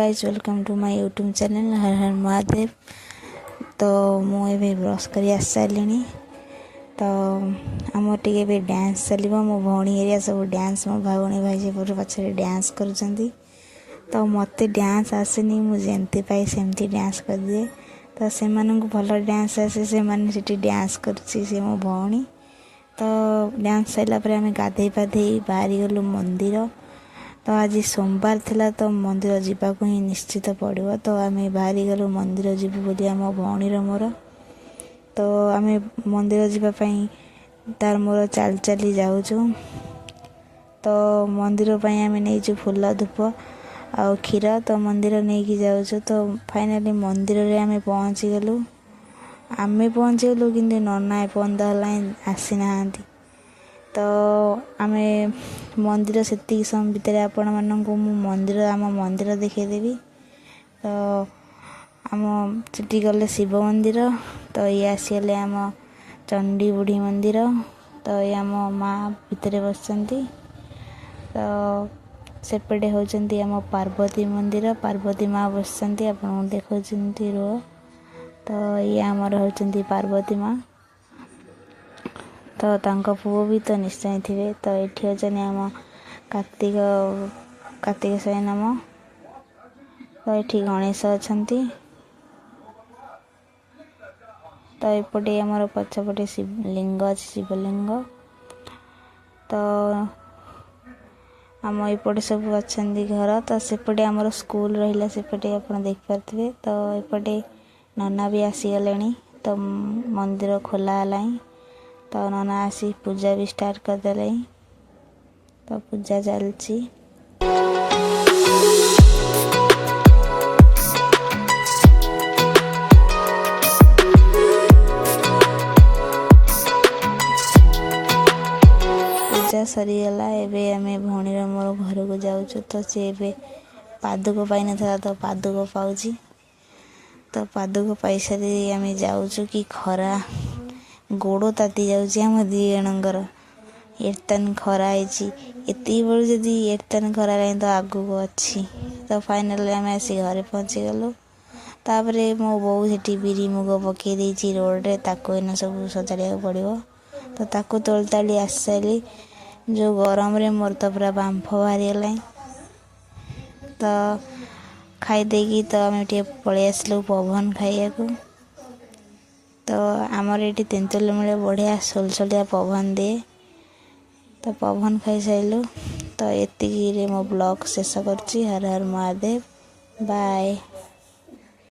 Guys, welcome to my YouTube channel. Har Har Mahadev. ତ ମୁଁ ଏବେ ବ୍ରସ୍ କରି ଆସିସାରିଲିଣି। ତ ଆମର ଟିକେ ଏବେ ଡ୍ୟାନ୍ସ ଚାଲିବ। ମୋ ଭଉଣୀ ହେରିକା ସବୁ ଡ୍ୟାନ୍ସ, ମୋ ଭଉଣୀ ଭାଇ ସେପଟେ ପଛରେ ଡ୍ୟାନ୍ସ କରୁଛନ୍ତି। ତ ମୋତେ ଡ୍ୟାନ୍ସ ଆସେନି, ମୁଁ ଯେମିତି ପାଏ ସେମିତି ଡ୍ୟାନ୍ସ କରିଦିଏ। ତ ସେମାନଙ୍କୁ ଭଲ ଡ୍ୟାନ୍ସ ଆସେ, ସେମାନେ ସେଠି ଡ୍ୟାନ୍ସ କରୁଛି ସେ ମୋ ଭଉଣୀ। ତ ଡ୍ୟାନ୍ସ ସରିଲା ପରେ ଆମେ ଗାଧେଇ ପାଧେଇ ବାହାରିଗଲୁ ମନ୍ଦିର। ତ ଆଜି ସୋମବାର ଥିଲା, ତ ମନ୍ଦିର ଯିବାକୁ ହିଁ ନିଶ୍ଚିତ ପଡ଼ିବ। ତ ଆମେ ବାହାରିଗଲୁ ମନ୍ଦିର ଯିବୁ ବୋଲି, ଆମ ଭଉଣୀର ମୋର। ତ ଆମେ ମନ୍ଦିର ଯିବା ପାଇଁ ତାର ମୋର ଚାଲି ଚାଲି ଯାଉଛୁ। ତ ମନ୍ଦିର ପାଇଁ ଆମେ ନେଇଛୁ ଫୁଲ, ଧୂପ ଆଉ କ୍ଷୀର। ତ ମନ୍ଦିର ନେଇକି ଯାଉଛୁ। ତ ଫାଇନାଲି ମନ୍ଦିରରେ ଆମେ ପହଞ୍ଚିଗଲୁ। ଆମେ ପହଞ୍ଚିଗଲୁ, କିନ୍ତୁ ନନା ଏପର୍ଯ୍ୟନ୍ତ ହେଲାଣି ଆସିନାହାନ୍ତି। ତ ଆମେ ମନ୍ଦିର ସେତିକି ସମୟ ଭିତରେ ଆପଣମାନଙ୍କୁ ମୁଁ ମନ୍ଦିର, ଆମ ମନ୍ଦିର ଦେଖେଇଦେବି। ତ ଆମ ସେଠି ଗଲେ ଶିବ ମନ୍ଦିର। ତ ଇଏ ଆସିଗଲେ ଆମ ଚଣ୍ଡୀ ବୁଢ଼ୀ ମନ୍ଦିର। ତ ଇଏ ଆମ ମା ଭିତରେ ବସିଛନ୍ତି। ତ ସେପଟେ ହେଉଛନ୍ତି ଆମ ପାର୍ବତୀ ମନ୍ଦିର, ପାର୍ବତୀ ମା ବସିଛନ୍ତି, ଆପଣଙ୍କୁ ଦେଖାଉଛନ୍ତି ରୁହ। ତ ଇଏ ଆମର ହେଉଛନ୍ତି ପାର୍ବତୀ ମା। ତ ତାଙ୍କ ପୁଅ ବି ତ ନିଶ୍ଚୟ ଥିବେ। ତ ଏଠି ଅଛନ୍ତି ଆମ କାର୍ତ୍ତିକ, କାର୍ତ୍ତିକ ନାମ। ତ ଏଠି ଗଣେଶ ଅଛନ୍ତି। ତ ଏପଟେ ଆମର ପଛପଟେ ଲିଙ୍ଗ ଅଛି, ଶିବଲିଙ୍ଗ। ତ ଆମ ଏପଟେ ସବୁ ଅଛନ୍ତି ଘର। ତ ସେପଟେ ଆମର ସ୍କୁଲ ରହିଲା, ସେପଟେ ଆପଣ ଦେଖିପାରୁଥିବେ। ତ ଏପଟେ ନନା ବି ଆସିଗଲେଣି। ତ ମନ୍ଦିର ଖୋଲା ହେଲାଣି। ତ ନନା ଆସି ପୂଜା ବି ଷ୍ଟାର୍ଟ କରିଦେଲେଣି। ତ ପୂଜା ଚାଲିଛି। ପୂଜା ସରିଗଲା, ଏବେ ଆମେ ଭଉଣୀର ମୋର ଘରକୁ ଯାଉଛୁ। ତ ସେ ଏବେ ପାଦୁକ ପାଇନଥିଲା, ତ ପାଦୁକ ପାଉଛି। ତ ପାଦୁକ ପାଇସାରି ଆମେ ଯାଉଛୁ। କି ଖରା, ଗୋଡ଼ ତାତି ଯାଉଛି ଆମ ଦୁଇ ଜଣଙ୍କର। ଏର୍ତାନ ଖରା ହେଇଛି। ଏତିକି ବେଳୁ ଯଦି ଏର୍ତାନ ଖରା ହେଲାଣି, ତ ଆଗକୁ ଅଛି। ତ ଫାଇନାଲି ଆମେ ଆସି ଘରେ ପହଞ୍ଚିଗଲୁ। ତାପରେ ମୋ ବୋଉ ସେଠି ବିରି ମୁଗ ପକାଇ ଦେଇଛି ରୋଡ଼ରେ, ତାକୁ ଏଇନା ସବୁ ସଜାଡ଼ିବାକୁ ପଡ଼ିବ। ତ ତାକୁ ତୋଳି ତାଳି ଆସିସାରିଲି। ଯେଉଁ ଗରମରେ ମୋର ତ ପୁରା ବାମ୍ଫ ବାହାରିଗଲାଣି। ତ ଖାଇଦେଇକି ତ ଆମେ ଟିକେ ପଳେଇ ଆସିଲୁ ପବନ ଖାଇବାକୁ। ତ ଆମର ଏଇଠି ତେନ୍ତୁଲି ମିଳେ, ବଢ଼ିଆ ସୁଲସୁଲିଆ ପବନ ଦିଏ। ତ ପବନ ଖାଇସାରିଲୁ। ତ ଏତିକିରେ ମୋ ବ୍ଲଗ୍ ଶେଷ କରୁଛି। ହର ହର ମହାଦେବ, ବାଏ।